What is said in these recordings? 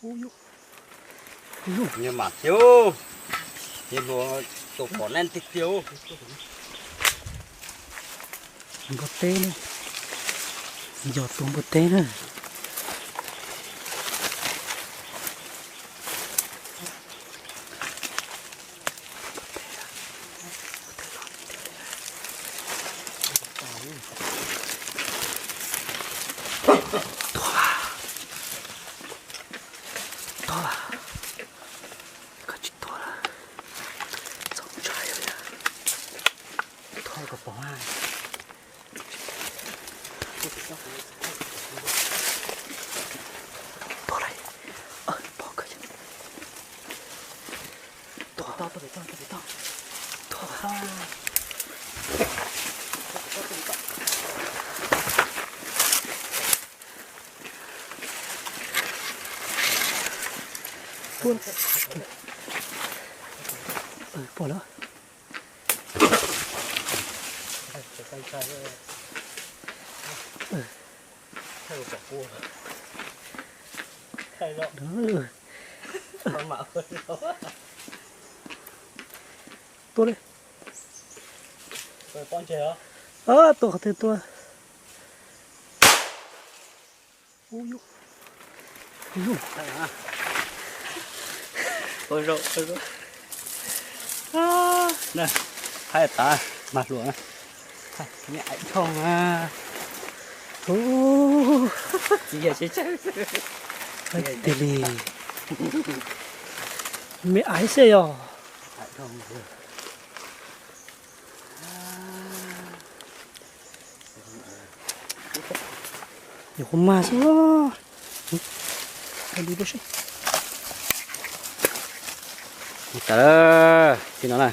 Ub, ub, ub. Nws mam tiag, nws hluas tus pom neej tiag tiag. Npua teb na, yog tus npua teb na. Tuag, tuag, koj tsis tuag lawm, txaus ntshai li. Tuag kom pom. Tuag lawm. Pom kawg. Tuag. Tuag. Pom lawm. Tua li. Tua qhov twg tua? Thaij tas mas hluas na. Me aim dhau na. Txiv yog tsis tsawg tiag li. Me aim xwb yog. Nyuam qhuav mag xwb. Tsis tas, tib no na,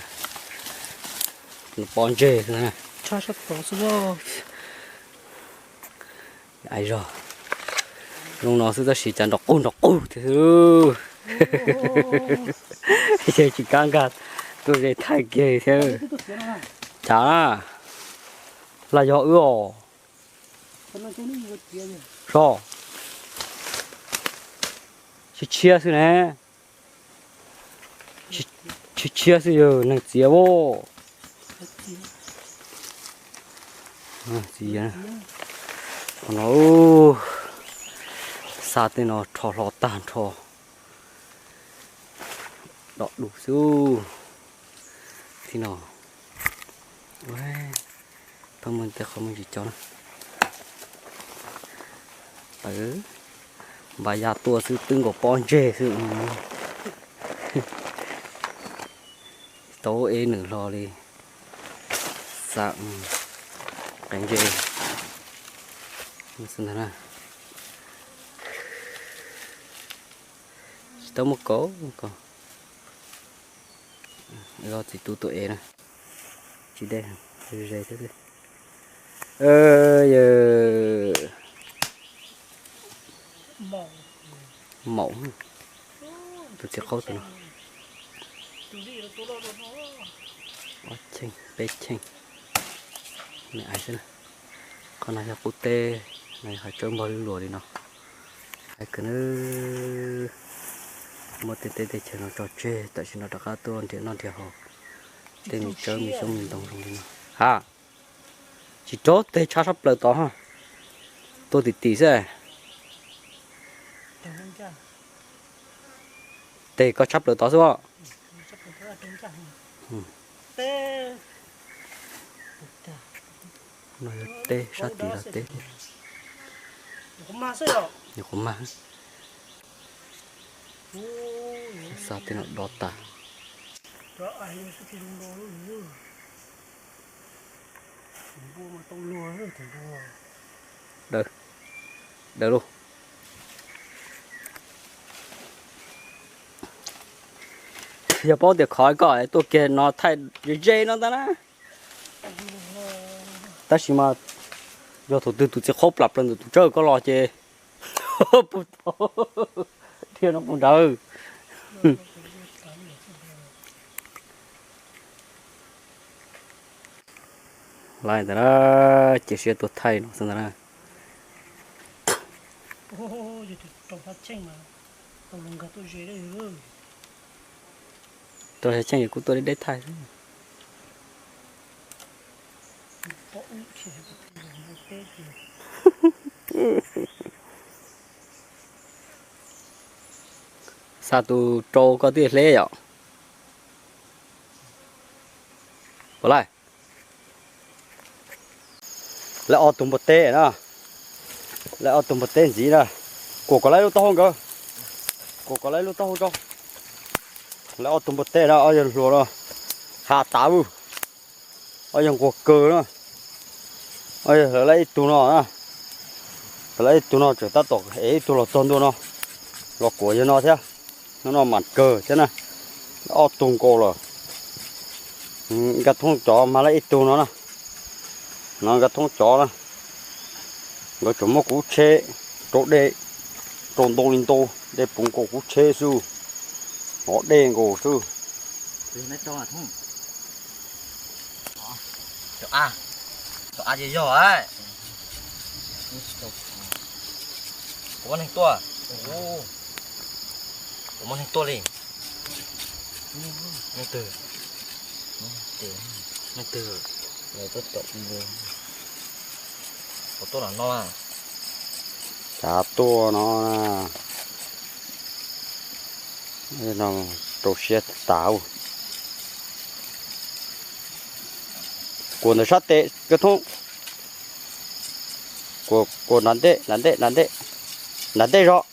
pob ntseg xwb na. Tshab sab tod xwb. Ai zog, zoo no xwb tab sis cas nrov qug nrov qug tiag xwb. Yog tsis kam nkag tuaj ze thaij kiag thiab. Cas na, los yog wb os. Sov, tshiab tshiab xwb ne. Tshiab tshiab xwb yog neeg txiav as. Txiav, qhov no, xa tej no rho hlo tag nrho, dom dus xwb. Tib no, thov muaj tej qhov muaj tsis cov na. Npaj ya tuaj xwb twb nkaus pob ntseg xwb. Tau eb nws hlo li. Xa qe ntseg xwb ntag na. Tsis tau muaj kaus ko. Los txiv tub tuaj ev na. Tsis deb, ze thiab xwb. Yawg Maum, tus txiv qaub tus no. Ob cheej peb cheej. Me ais xwb na. Qhov no yog qub teb, no yog hav tsawb npog lwj luas li no. Hais kawg na, muab tej teb tej chaw no tso tseg tam sim no rov qab tuaj nrhiav noj nrhiav haus, tej me tsawb me xyoob me ntoo zoo li no. Ha, tsis raug teg tshab sab plaws tod, tuaj tim tim xwb. Teg koj tshab plaws tod xwb os. No yog teb, sab tim los teb. Nyuam qhuav mag. Xa tej no do tas. Daws, daws lauj. Yog paub tias khov koj tuaj kiag no thaij ze ze no ntag na. Tab sis mas yog thaum twg tus txiv qaub plam plaws ntawm tus tsawb koj los ces puag tod, dhia no puag nrad. Lawv ntawd na, cia siab tuaj thaij no xwb ntag na. Rau he cheej kuj tuaj deb deb thaij xwb. Xa tus rau koj twb hleb yom. Puas laij? Lawv ob tug npua teb na. Lawv ob tug npua teb ntxiv na. Kuam kom lawv lub taub hau nkawd. Kuam kom lawv lub taub hau tso. Lawv ob tug npua teb na, ob yawg hluas no. Ha tav vwj. Ob yawg nquag kawg na. Ob yawg hlawv lawv ib tug no na. Hlawv lawv ib tug no tseem tab tom ev ib tug los txog ntua no. Los kuam yawg no thiab. Hnub no mam kawg thiab na. Ob tug nkaus lawm. Nkaj Thoob cov mag lawv ib tug no na. No Nkaj Thoob cov na. Nkawd tseem muab kuv tsheb rau dej, rau ntau li ntau, dej puv nkaus kuv tsheb xwb. Hov dej nkaus xwb. Ua neeg tuaj, ua neeg tuaj li. Neeg twg? Neeg twg? Ua tuaj no. Xav tuaj no. No rau siab tas. Kuam ntawm sab tes Nkaj Thoob. Kuam nram ntej, nram ntej, nram ntej, nram ntej zog.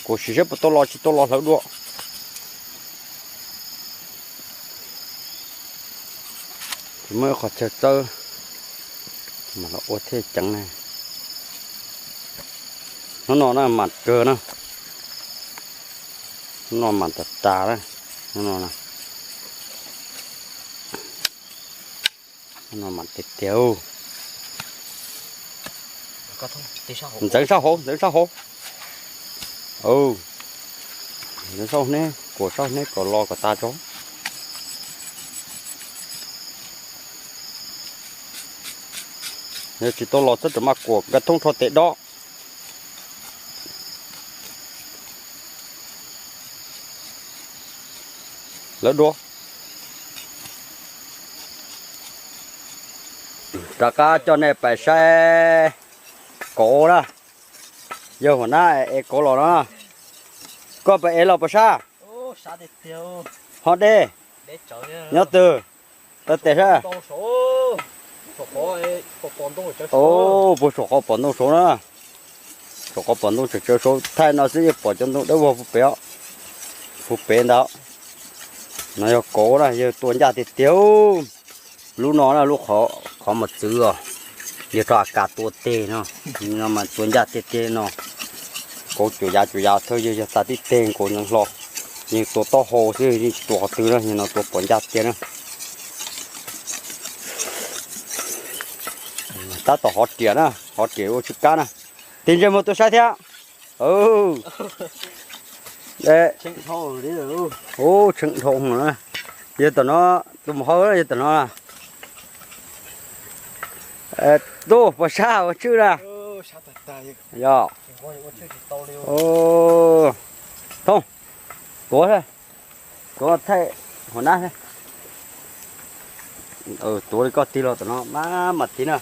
Kuam sim seb puas tau los tsis tau los hlawv dua. Muaj ib qhov chaw txawb, mam los ua thiaj ceev na. Hnub no na mam kawg na. Hnub no mam tas tas na. Hnub no na. Hnub no mam tiag tiag. Ntxeev sab hauv, ntxeev sab hauv. Ntxeev sab hauv hnab, kuam sab hnab kom los kom tas tso. Yog tsis tau los txhob ram mas kuam Nkaj Thoob rho tes dob. Lawv dua. Rov qab coj nej pais saib kauv na. Yog huam nab es kauv los no. Koj pais ev los puas sab? Ho dej. Nyob twg? Taw tes sab. Puag saum qhov pom ntoo saud na. Saum qhov pom ntoo tsawv tsawv saud, thaij no xwb yeej pom cov ntoo dawb vog puag pem, puag pem ntawd. No yog kauv na, yog tua ncaj tiag tiag. Lub no na, lub qhov mos txwv os, yog rau A Kas tua teg no, no mas tua ncaj tiag tiag no. Kauv cuam yav cuam yav thawj yog yog tag tib teg nkaus ntxeev hlo, yeej tua taub hau xwb yeej tsis tua qhov twg na, yog no tua pom ncaj tiag na. Tab tom hov riam na, hov riam ua tsw kab na. Tig ntsej muag tuaj saib thiab. Ub, tshee dhau na. Yog tom no, tus mus hau yog tom no. Tus puas sab ua tswj na? Yog. Thooj, tuav, tuav thaij hua nab. Tuav li koj tig los tom no, maj mam tig na.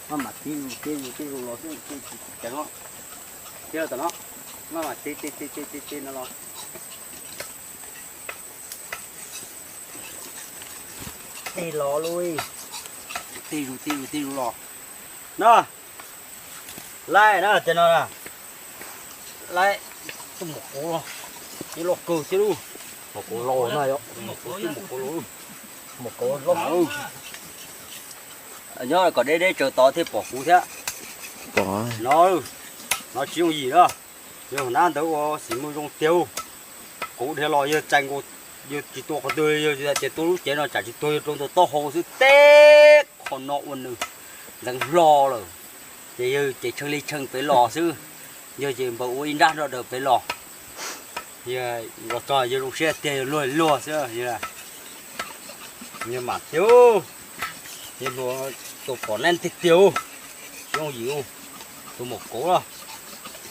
Maj mam tig, tig zus tig zus los xwb, tig los tom no. Maj mam tig tig tig tig tig no los. Tig los lauj. Tig zus tig zus tig zus los. No. Laij na, tias no na. Laij, tus maum kauv los, ib lo kawg thiab lauj. Maum kauv los na yom, maum kauv los. Nyob kom deb deb tsaws tod thiaj pom kuv thiab. No, no tsis yooj yim na. Yog nab ntawd ua xim muaj zoo tiag. Kuv dhia los yawg txais nkaus, yawg tsis tua qhov twg, yawg tias tua lub cev no tsam tsis tuag yawg rau ntua taub hau xwb teb qhov no ua nws ntxeev hlo lawm. Ces yawg ces tshee li tshee pem los xwb, yawg ces npawg ua ib nrab nrog daws pem los. Los txog yawg zoo siab tiag, yawg luag luag xwb. Yawg mam tiag, yawg hluas tus pom neej tiag tiag, tsis yooj yim, tus maum kauv los.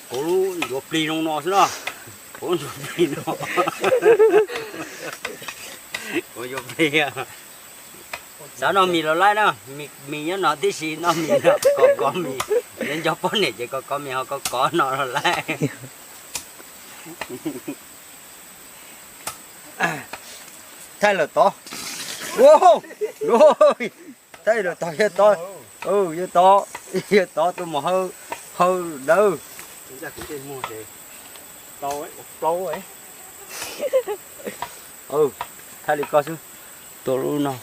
Kuv ncuav plig zoo no xwb no. Kuv ncuav plig no. Kuv ncuav plig. Xav noj mis los laib na, mis nyob no tib si, noj mis no, kov kov mis. Nyob nco poj niam ces kov kov mis ho kov kov no los laib. Thaij lawm tod. Thaij lawm tod, yawg tod, yawg tod, yawg tod tuaj mus hau dawb. Thaij li koj xwb, tua lub no.